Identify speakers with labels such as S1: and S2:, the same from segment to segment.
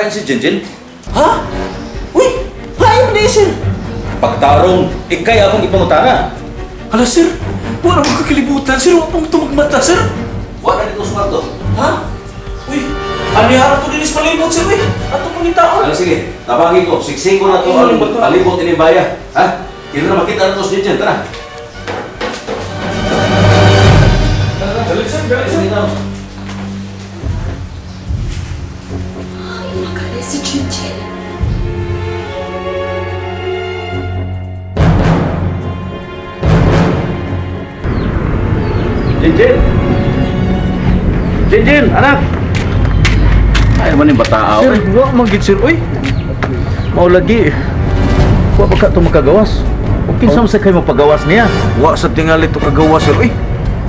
S1: Hain si Jinjin?
S2: Ha? Uy! Hain man sir!
S1: Pagtarong, ikay akong ipangutana.
S2: Hala sir! Wala mo kakalibutan sir! Wala pong tumagmata sir!
S1: Wala dito sa kwarto.
S2: Ha? Uy! Ano yung to dinis palibot sir? Uy! Ato pong itaon!
S1: Ano sige, tabangin ko. Siksing ko na to ang palibot ini baya. Ha? Kaya na makita na to si Jinjin. Tara!
S2: Dali sir! Dali sir!
S3: Ay, makali si Jinjin.
S1: Jinjin! Jinjin, anak! Ay man yung bataaw.
S2: Sir, wa man gid sir, uy.
S1: Mao lagi. Wa ba ka to makagawas? Ug kinsa man sa kay mapagawas niya?
S2: Wa sa tingali to kagawas sir, uy.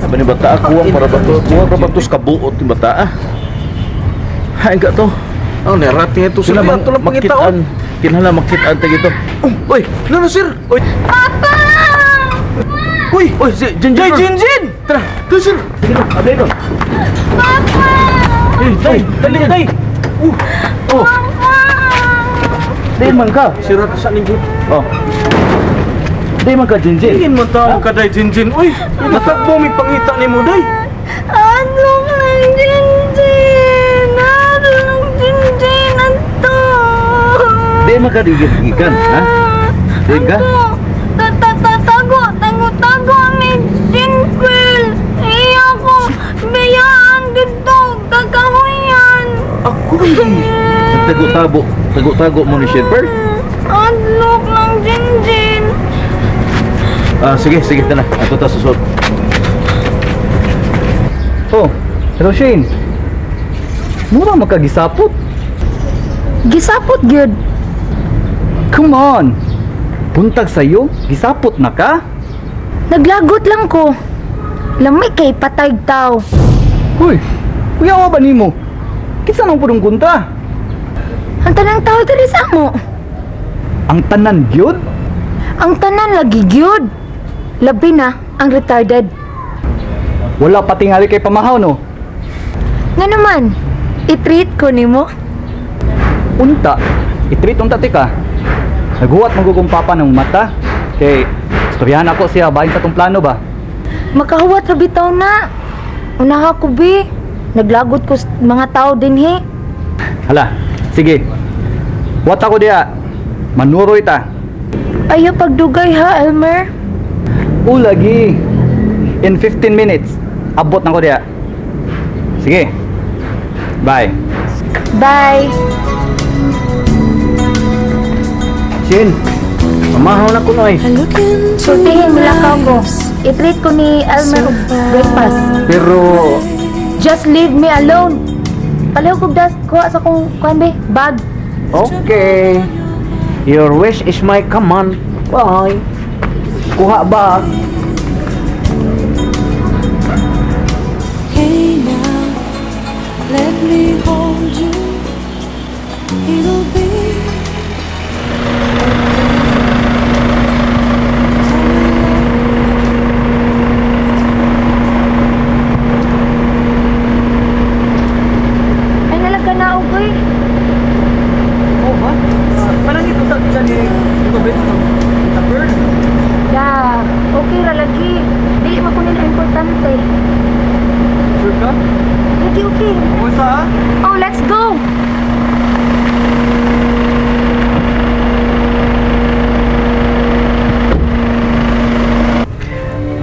S1: Sabi ni bataa, kuwang para ba to? Kuwang para ba to sa kabuot ni bataa? Hain ka to.
S2: Ang nerati ito sir,
S1: Sila
S2: ato lang pangitaon.
S1: Kinahanglan makitaan ta gito.
S2: Uy, ano na sir? Uy.
S3: Papa!
S2: Uy,
S1: Uy, si Jinjin.
S2: Jay Jinjin!
S1: Tara,
S2: To sir.
S1: sige na, abay doon.
S3: Papa!
S1: Eh, tay, dali tay. Oh.
S3: Papa!
S1: Di man ka.
S2: Sir, ato sa ninyo.
S1: Oh. Di man ka, Jinjin.
S2: Tingin mo tao ka day Jinjin. Uy, natagbo mi pangita nimo day.
S3: Adlok ng Jinjin! Adlok Jinjin! Ato!
S1: Di man ka digikan, ha? Di ka?
S3: Tago! Tago-tago ni Jinpil! Iya ko! Biyaan dito! Kakahuyan!
S2: Ako.
S1: Nagtago-tago, tago-tago mo ni Shepard.
S3: Adlok ng Jinjin!
S1: Ah, sige, sige, tara. Ato ta susod.
S4: Oh, hello Shane. Mura makagisapot.
S3: Gisapot gyud.
S4: Come on. Buntag sayo, gisapot na ka?
S3: Naglagot lang ko. Lamay kay patay tao.
S4: Huy, kuyawa ba nimo? Kinsa nang pudong kunta?
S3: Ang tanang tao diri sa amo.
S4: Ang tanan gyud?
S3: Ang tanan lagi gyud. Labi na ang retarded.
S4: Wala pa tingali kay pamahaw no.
S3: Nga naman, i-treat ko nimo.
S4: Unta, i-treat unta tika. Naghuwat magugong papa ng mata. Kay istoryahan ako siya bahin sa tong plano ba.
S3: Makahuwat ra bitaw na. Unaha ko bi. Naglagot ko mga tao dinhi.
S4: Hala, sige. Huwat ako diya. Manuroy ta.
S3: Ayaw pagdugay ha, Elmer.
S4: O lagi. In 15 minutes, abot na ko diya. Sige. Bye.
S3: Bye.
S4: Shin, pamahaw na ko noy.
S3: Sultihin mo lakaw ko. I-treat ko ni Elmer og breakfast.
S4: Pero
S3: Just leave me alone. Palihog kog das kuha sa kong kuan be, bag.
S4: Okay. Your wish is my command. Bye. Kuha bag.
S5: Hey now, let me hold you. It'll be
S3: Ay nalaga na og.
S4: Oh, ha? Panangit unta kita ni Tito Ben. Tita Pearl.
S3: Ya, okay ra lagi. Dili man ko nila importante.
S4: Sure ka?
S3: Lagi okay.
S4: Kumusta ha?
S3: Oh, let's go.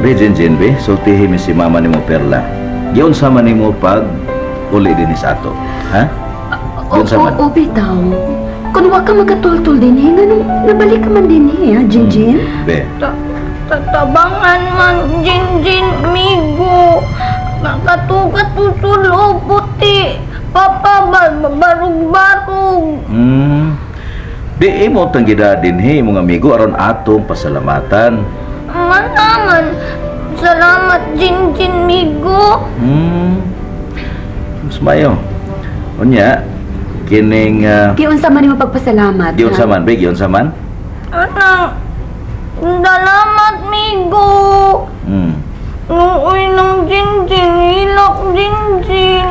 S1: Be, Jinjin, be, sultihin mi si mama nimo Perla. Giunsa man nimo pag uli dinhi sa ato, ha? Giunsa man.
S6: Oo, bitaw. Kung wa ka makatultul din eh, nganong nabalik ka man din eh, ha, Jinjin?
S1: Be,
S3: Tatabangan man Jinjin migo. Nakatugat tusulo puti. Papa barug-barug.
S1: Di imo tang gida dinhi imong amigo aron atong pasalamatan.
S3: Manaman. Salamat Jinjin migo.
S1: Mas mayo. Unya kining
S6: Giunsa man nimo pagpasalamat.
S1: giunsa
S6: ha?
S1: man be, giunsa man?
S3: Anang salamat migo. Nuoy ng Jinjin, hilak Jinjin.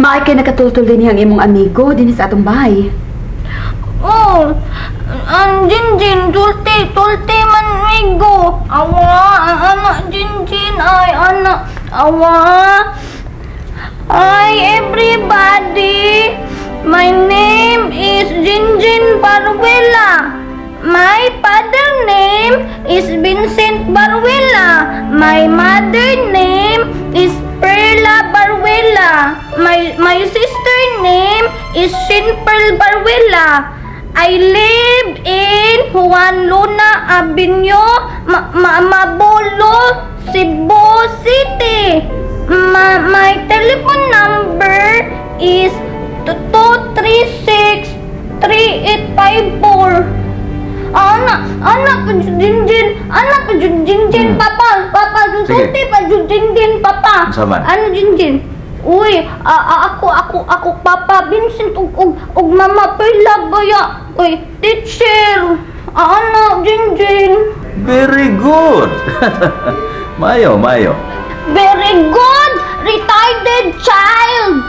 S6: Maay kay nakatultol din ang imong amigo din sa atong bahay.
S3: Oh, ang Jinjin, tulti, tulti man migo. Awa, ang anak Jinjin, ay anak, awa. Hi everybody, my name is Jinjin Baruela. My father name is Vincent Baruela. My mother name is Perla Baruela. My sister name is Shin Pearl Baruela. I live in Juan Luna Avenue, Mabolo, Cebu City. My telephone number is 236-3854. Anak, anak, Jinjin, anak, Jinjin, papa, papa,
S1: Sige.
S3: sulti pa, Jinjin, papa.
S1: Unsa man?
S3: Ano, Jinjin? Uy, ako, Papa Vincent, ug Mama Perla, baya. Uy, teacher. Ano, Jinjin?
S1: Very good. Mayo, mayo.
S3: Very good! Retarded child!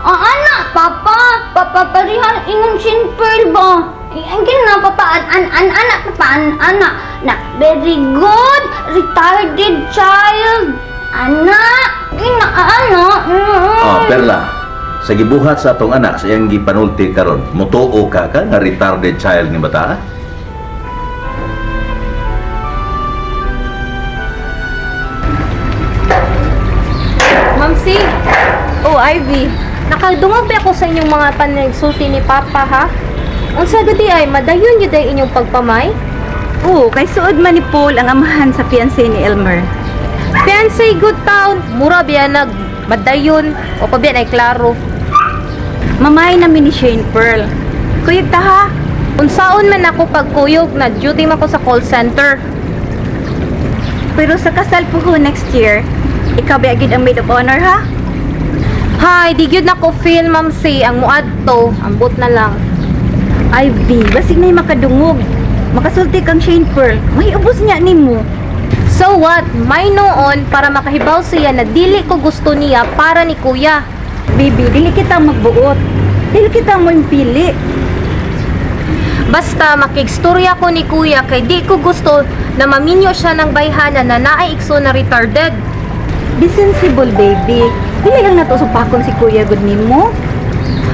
S3: Anak, Papa. Papa, parihan ingon sin Pearl ba? Ang gina, Papa, an, anak, Papa, an, anak. Na, very good! Retarded child! Anak! Ina, anak!
S1: Oh, Perla. Sa gibuhat sa atong anak sa iyang gipanulti karon, mutuo ka ka nga retarded child ni bata?
S7: Ma'am C. Oh, Ivy. Nakadungog pa ako sa inyong mga panagsulti ni Papa, ha? Unsa gudi ay madayon gyud ay inyong pagpamay?
S6: Oo, kay suod man ni Paul ang amahan sa fiancé ni Elmer.
S7: Fiancé good town, mura biya nag madayon o pabiyan ay klaro.
S6: Mamay namin ni Shane Pearl. Kuyog ta ha?
S7: Unsaon man ako pagkuyog na duty man ko sa call center.
S6: Pero sa kasal po ko next year, ikaw ba agad ang maid of honor ha?
S7: Hay, di gyud nako feel Ma'am C ang muadto, ambot na lang.
S6: Ivy, basig na'y makadungog. Makasulti kang Shane Pearl, mahiubos niya nimo.
S7: So what? May noon para makahibaw siya na dili ko gusto niya para ni kuya.
S6: Baby, dili kita magbuot. Dili kita mo pili.
S7: Basta makigstorya ko ni kuya kay di ko gusto na maminyo siya ng bayhana na naay igso na retarded.
S6: Be sensible, baby. Dili lang nato supakon si kuya gud nimo.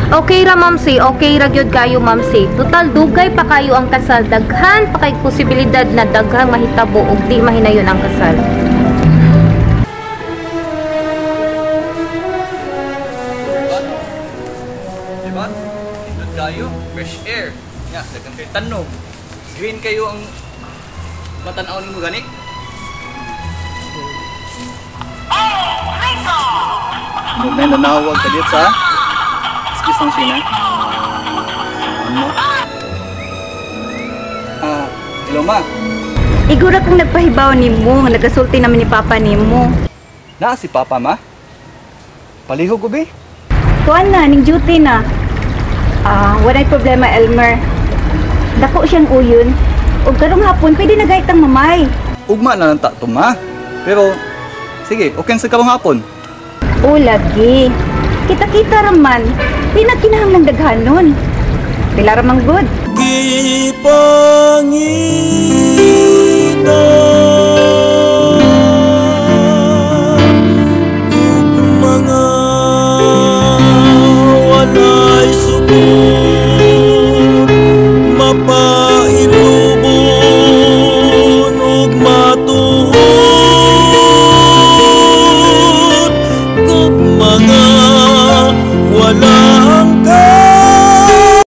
S7: Okay ra Ma'am C, okay ra gyud kayo Ma'am C. Total dugay pa kayo ang kasal, daghan pa kay posibilidad na daghang mahitabo ug di mahinayon ang kasal.
S4: Diba? Nindot kayo, fresh air. Nga, daghang kayo tanom. Green kayo ang matanaw nimo gani. Muna nanawag ka dito sa excuse lang siya na. Ano? Hello ma.
S6: Igura kang nagpahibaw nimo, nga nagasulti naman ni Papa nimo.
S4: Naa si Papa ma? Palihog ko be?
S6: Kuan na, ning duty na. Walay problema, Elmer. Dako siyang uyon. Ug karong hapon, pwede na gayt ang mamay.
S4: Ugma na lang ta to ma. Pero sige, okay sa karong hapon.
S6: O lagi. Kita-kita raman. Di na kinahanglang daghanon. Pila ramang good.
S2: Gipangita.